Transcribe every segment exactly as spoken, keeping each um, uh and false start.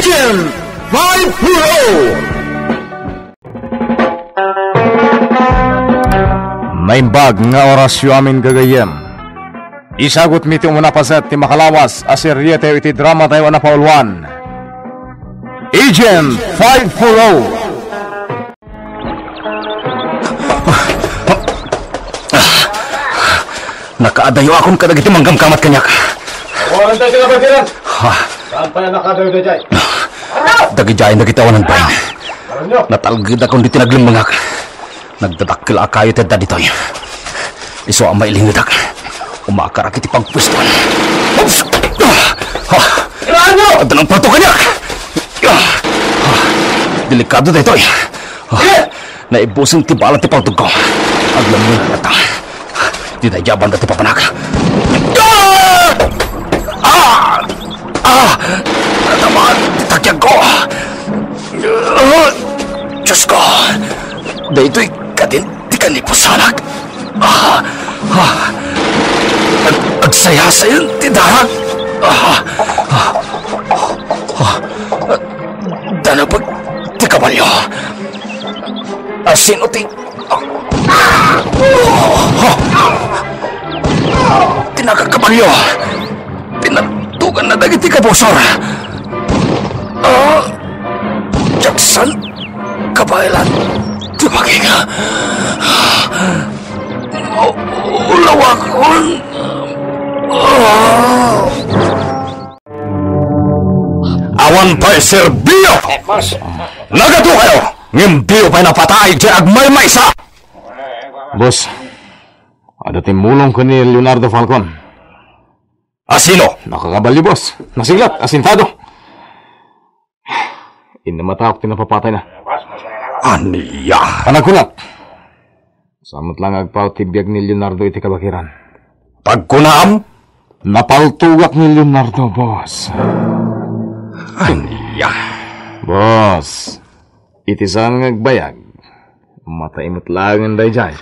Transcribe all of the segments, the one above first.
Agent five four oh! Naimbag nga orasyo amin gagayyem. Isagutmi ti umuna paset ti makalawas a serietayo iti dramatayo a napauluan, Agent five four oh. Nakaadayuakon kadagiti manggamgamat kaniak. Awan tayo sila, Bagiran. Ha? Saan pa yan nakadayo na dyan? Dagidiay dagiti awanan bain. Alam nyo? Natalgedakon diti naglemmengak. Nagdadakkel a kayo ti adda ditoy. Isu a mailingedak. Umakarak iti pagpuestoan. Oops! Ah! Ah! Ano? Adda nang palto kaniak! Ah! Ah! Delikado daytoy. Ah! Naibuseng ti bala ti paltogko. Aglammeng ngata. Dita iya banda ti papanak. Ah! Ah! Ah! Natamaan ti takiagko. Ah! Diyos ko! Daytoy kadin ti kanipusanak. Ah! Ah! Ag-, agsayasayon ti darak. Ah! Ah! Ah! Danabag ti kabalio. Asino ti Tinagak kabalio. Pinatugan na dagiti kabusor. Ah, Jackson, kabaelan, ti baging. Ulawakon. Ah. Awan pay serbio! Eh, boss. Nagadu kayo! Ngem diyo pay napatay ti agmaymaysa! Boss, adda timmulong ken ni Leonardo Falcon. Asino? Nakakabalyo, boss. Nasiglat, asintado. Inna matak ti napapatayna. Ania? Panagkunak. Saan met la nga agpaut ti biag ni Leonardo iti kabakiran? Pagkunaam? Napaltogak ni Leonardo, boss. Ania? Boss, iti saan nga agbayag, matay met laengen daydiay.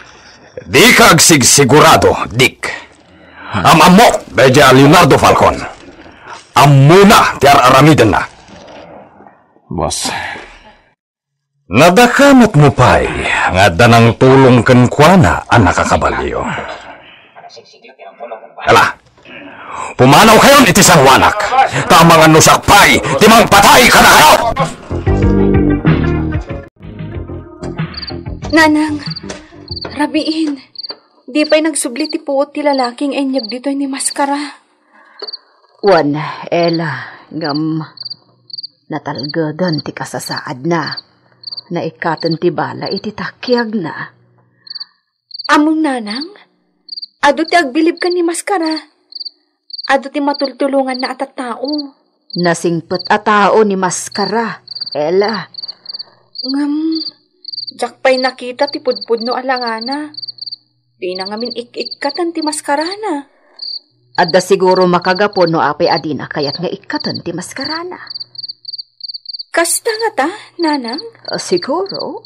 Dika agsigsigurado, Dick. Am-ammok daydiay a Leonardo Falcon. Ammona ti ar-aramidenna. Boss, nadakamatmo pay nga adda nangtulong kenkuana a nakakabalio. Ala, pumanawkayon iti sangoanak, ta amangan no siak pay ti mangpatay kadakayo! Nanang, rabiin, di pay nagsubli ti puot ti lalaki nga inyag ditoy ni Maskara. Wen, Ella, ngem natalgeden ti kasasaadna. Naikkaten ti bala iti takiagna. Ammom, nanang? Adu ti agbilib ken ni Maskara. Adu ti matultulonganna a tattao. Nasingpet a tao ni Maskara, Ella. Ngem, diak pay nakita ti pudpudno a langana. Dina ngamin ik-ikkaten ti maskarana. Adda siguro makagapu no apay a dina kayat nga ikkaten ti maskarana. Kasta ngata, nanang? Ah, siguro.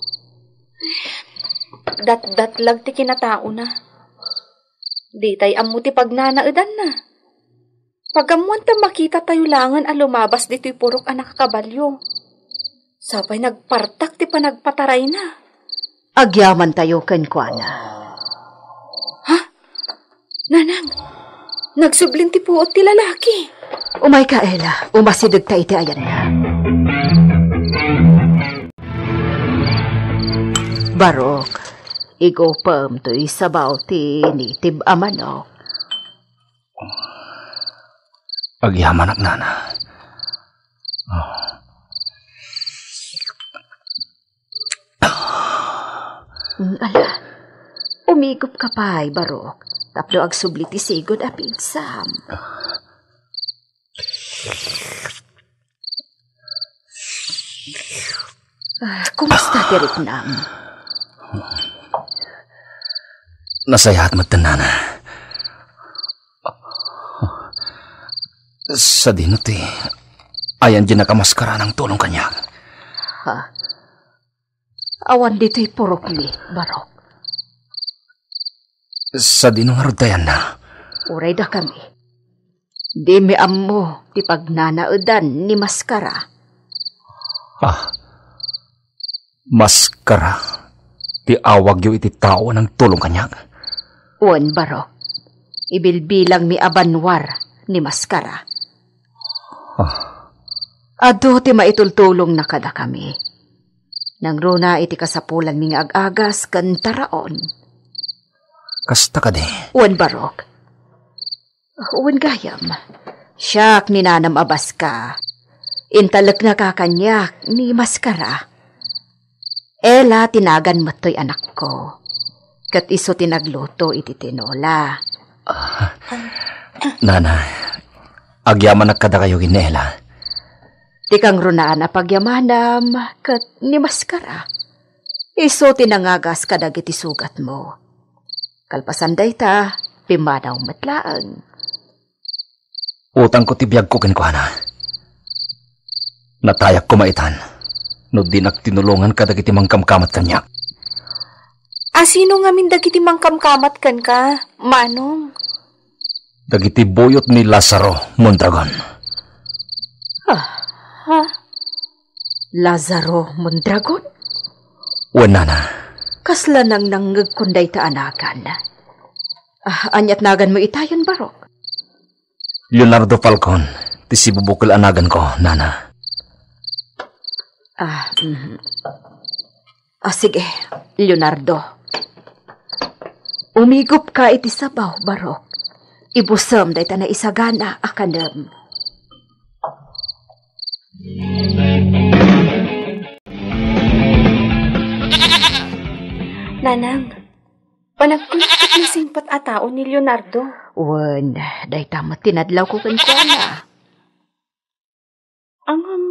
Datdatlag ti kinataona. Ditay ammo ti pagnanaedanna. Pagammoan ta makitatayo laengen a lumabas ditoy purok a nakakabalio. Sapay nagpartak ti panagpatarayna. Agyamantayo kenkuana. Ha? Nanang, nagsublin ti puot ti lalaki. Umayka, Ella. Umasidegta iti ayanna. Barok, igupem toy sabaw ti nitib a manok. Agyamanak, nana. Mm, ala, umigupka pay, Barok, tapno agsubli ti sigud a pigsam. Ah, kumusta ti riknam? Nasayaat met, nana. Sadino ti ayan diay nakamaskara a nangtulong kaniak? Ha? Awan ditoy purokmi, Barok. Sadino ngarud ti ayanna? Uray dakami. Dimi ammo ti pagnanaedan ni Maskara. Ah, maskara ti awagyo iti tao a nangtulong kaniak. Wen, Barok, ibilbilangmi a banwar ni maskara. Ah. Adu ti maitultulongna kadakami. Nangruna iti kasapulanmi nga ag-agas ken taraon. Kasta kadi? Wen, Barok. Wen gayam. Siak ni nanam a baska. Intaleknaka kaniak ni maskara. Ella ti nagan met toy anakko. Ket isu ti nagluto iti tinola. Ah, nana, agyamanak kadakayo ken ni Ella. Ti kangrunaan a pagyamanam ket ni maskara. Isu ti nangagas kadagiti sugatmo. Kalpasan dayta, pimmanaw met laeng. Utangko ti biagko kenkuana. Natayak koma itan no dinak tinulongan kadagiti mangkamkamat kaniak. A, sino ngamin dagiti mangkamkamat kenka, Manong? Dagiti buyot ni Lazaro Mondragon. Ah, ha? Lazaro Mondragon? Wen, nana. Kasla nangnangngegkon dayta a nagan. Ah, aniat naganmo itayen, Barok? Leonardo Falcon ti sibubukel a naganko, nana. Ah, mhm. Ah, sige, Leonardo. Umigupka iti sabaw, Barok. Ibusem dayta naisagana a kanem. Nanang, panagkunam ket nasingpet a tao ni Leonardo. Wen, dayta met ti nadlawko kenkuana. Ngem,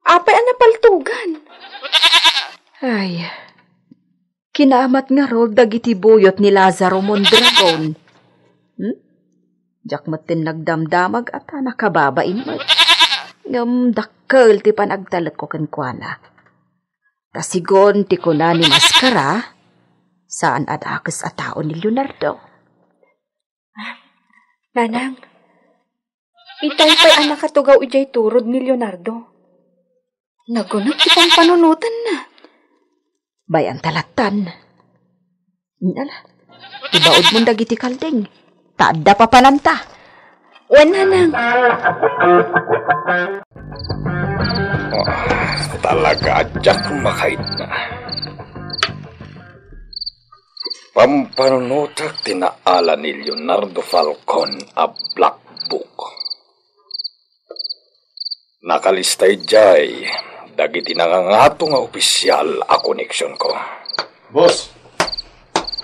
apay a napaltogan? Ay, kinaamat ngarud dagiti buyot ni Lazaro Mondragon. Hmm? Diak met ti nagdamdamag a ta nakababain met. Ngem dakkel ti panagtalekko kenkuana. Ta sigun ti kuna ni maskara, saan a dakes a tao ni Leonardo. Nanang, itay pay a nakatugaw idiay turod ni Leonardo. Nagunot ti pampanunotanna. Bay-anta lattan. Ala, ibaudmon dagiti kalding. Ta adda papananta. Wen, Nanang. Ah, talaga a diak makaitna. Pampanunotek ti naala ni Leonardo Falcon a Black Book. Nakalista idiay dagiti nangangato nga opisial a koneksionko. Boss,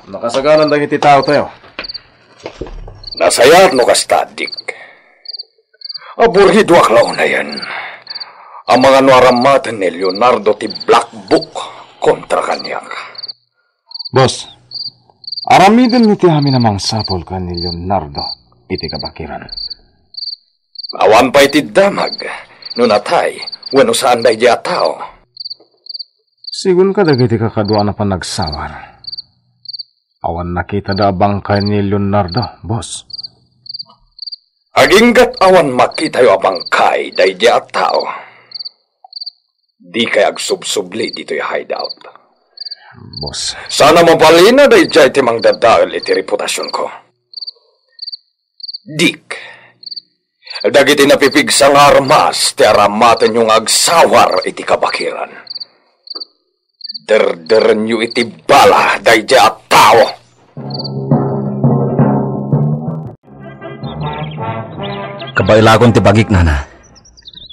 nakasaganan dagiti taotayo. Nasayaat no kasta, Dick. Aburidoak la unayen. Amangan no aramaten ni Leonardo ti Black Book kontra kaniak. Boss, aramidenmi ti amin a mangsapul ken ni Leonardo iti kabakiran. Awan pay ti damag no natay wenno saan daydiay a tao. Sigun kadagiti kakaduana panagsawar, awan nakitada a bangkay ni Leonardo, boss. Aginggat awan makitayo a bangkay daydiay a tao. Dikay agsubsubli ditoy hideout. Boss. Saan a mabalina daydiay ti mangdadael iti reputasionko. Dick, dagiti napipigsa nga armas ti aramatenyo nga agsawar iti kabakiran. Derderenyo iti bala daydiay a tao. Kabaelakon ti bagik, nana.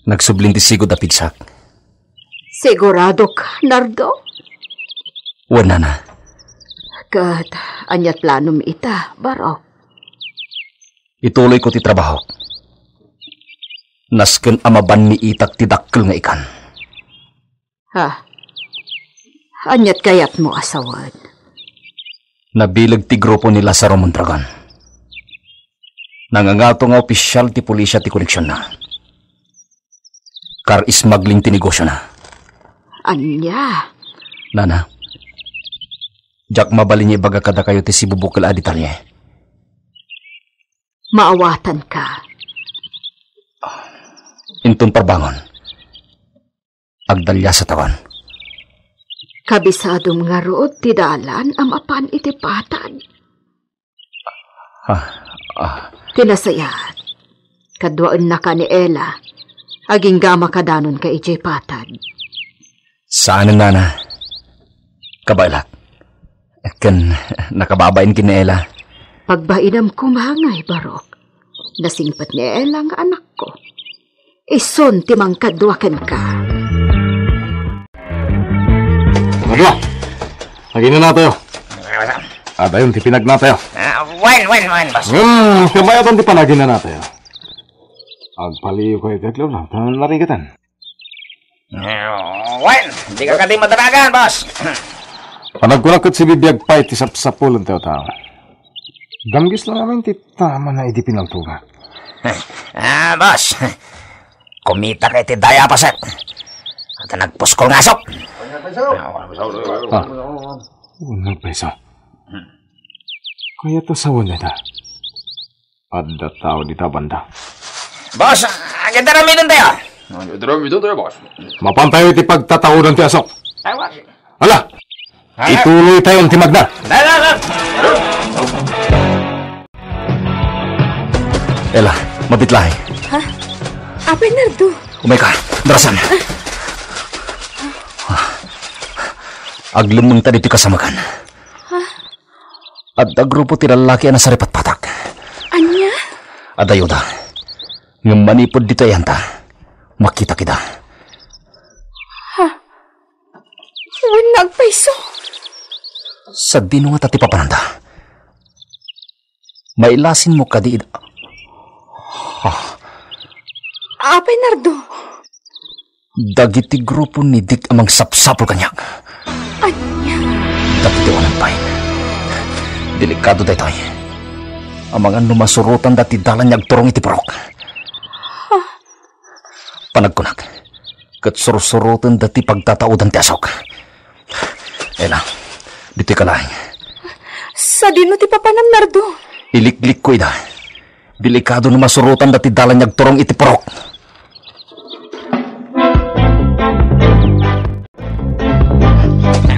Nagsublin ti sigud a pigsak. Siguradok, Nardo? Wen, nana. Ket ania ti planom ita, Barok? Ituloyko ti trabahok. Nasken a mabanmi itak ti dakkel nga ikan. Ha? Ania ti kayatmo a sawen? Nabileg ti grupo ni Lazaro Mondragon. Nangangato nga opisial ti pulisya ti koneksionna. Car smuggling ti negosiona. Ania? Nana, diak mabalin nga ibaga kadakayo ti sibubukel a detalye. Maawatanka. Inton parbangon, agdaliasa tawen. Kabisadom ngarud ti dalan a mapan iti patad? Ah, ah. Ti nasayaat, kaduaennaka ni Ella. Agingga a makadanonka idiay patad. Saanen, nana. Kabaelak. Ken nakababain ken ni Ella. Pagbainam koma ngay, Barok. Nasingpet ni Ella nga anakko. Isun ti mangkadua kenka. Ano? Aginanatayo. Adayon ti pinagnatayo. Ah, wen, wen, wen, boss. Hmm, kabayatan ti panaginanatayo. Agpaliw kayo ti aglaw lang. Tan narigatan. Ah, wen, di ka kadi madaragan, boss. Panagkunak ket sibibiag pay ti sapsapulen ti tao. Damgis lang amin ti tama na idi pinaltuga. Ah, boss. Kumita kay ti daya paset. At nagpuskol nga asok. Ah, oh, nagpaiso. Kaya to sa wala na. Adda tao dita banda. Boss, agad na ramidan tayo. Agad na ramidan tayo, boss. Mapan tayo iti pagtataudan ti asok. Ay, boss. Ala, ituloy tayo ti magna. Dala, dala. Ella, mabitlaay. Ha? Apay Nardo? Umay ka, darasan. Aglemmeng ta ditoy kasamakan. Ha? Adda grupo ti lallaki a nasaripatpatak. Ania? Adayoda. Ngem manipud ditoy ayanta, makitak ida. Ha? Wen, nagpayso. Sadino ngata ti papananda? Mailasinmo kadi ida? Ah. Apay Nardo? Dagiti grupo ni Dick a mangsapsapul kaniak. Ania? Dagiti awanan pay. Delikado daytoy. Amangan no masurotanda ti dalan nga agturong iti purok. Panagkunak, ket sursurotenda ti pagtataudan ti asok. Ella, ditoy ka laeng. Sadino ti papanam, Nardo? Iliklikko ida. Delikado no masurotanda ti dalan nga agturong iti purok.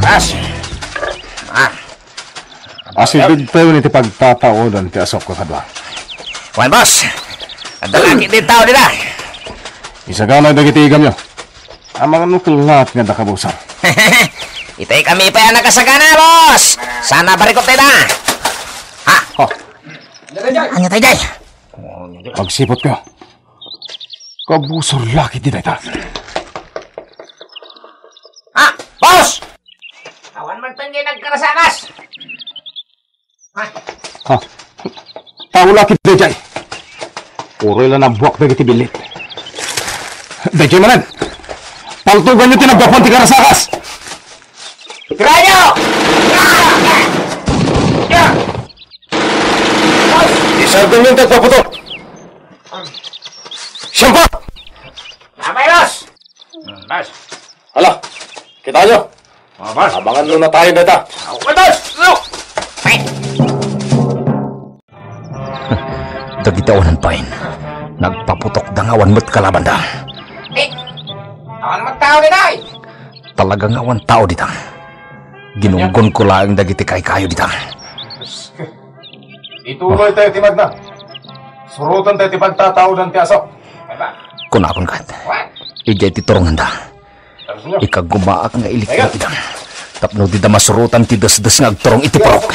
Boss. Ah. Asideg tayo iti pagtataudan ti asok, kakadua. Wen, boss. Adda lagi ti tao dita. Isagana dagiti igamyo. Amangan no kellat nga adda kabusor. Itay kami pay a nakasagana, boss. Sana barikot tayo da. Ha? Oh. Ania tayo, jay? Pagsipot ko. Kabusor lagi ti dayta. Ah, boss! Awan man tanggi nagkarasakas. Ha? Tao lagi dayjay. Uray la nabuak dagiti billit. Dayjay manen. Paltugan nyo ti naggapuan ti karasakas. Tirayo! Isardeng yung tagpaputok. Siyampa! Abayos! Bas! Hala, kita nyo. Bas! Abangan nyo na tayo data. Bas! Dagiti awanan pay, nagpaputok da nga awan met kalabanda. Eh, awan met tao dita, eh. Talaga nga awan tao dita. Ginunggon ko laeng dagiti kaykayo dita. Ituloy tayo ti magna. Surutan tayo ti pagtataudan ti asok. Kunakon kat, idiay ti turonganda. Ikagumaak nga iliklik ida tapno dida masurotan ti desdes nga agturong iti purok.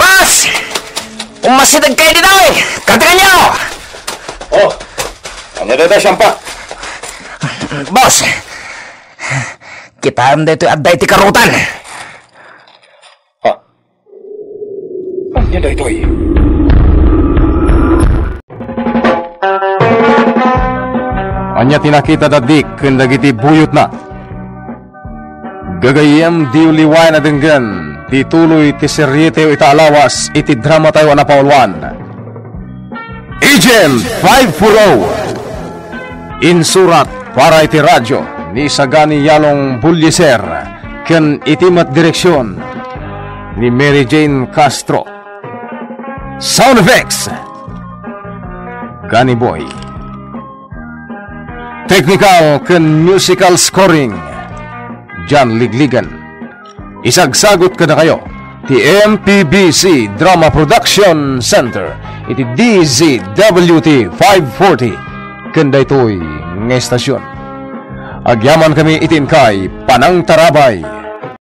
Boss! Umasideg kayo ditoy! Kartekanyo! Oh, ano dito, Siyampa? Boss, kitaem dito adda iti karutan. Ha? Ania daytoy? Ania ti nakita da Dick ken dagiti buyotna? Gagayyem, diyo liwayan a denggen ti tuloy ti serietayo ita a lawas iti dramatayo a napauluan. Agent five four oh. Insurat para iti radyo ni Sagani Yalong Bulliser ken iti met direksion ni Mary Jane Castro. Sound effects, Danny Boy. Technical ken musical scoring, John Ligligan. Isagsagut kadakayo ti M P B C Drama Production Center iti D Z W T five forty ken daytoy nga estasion. Agyaman kami iti inkay panangtarabay.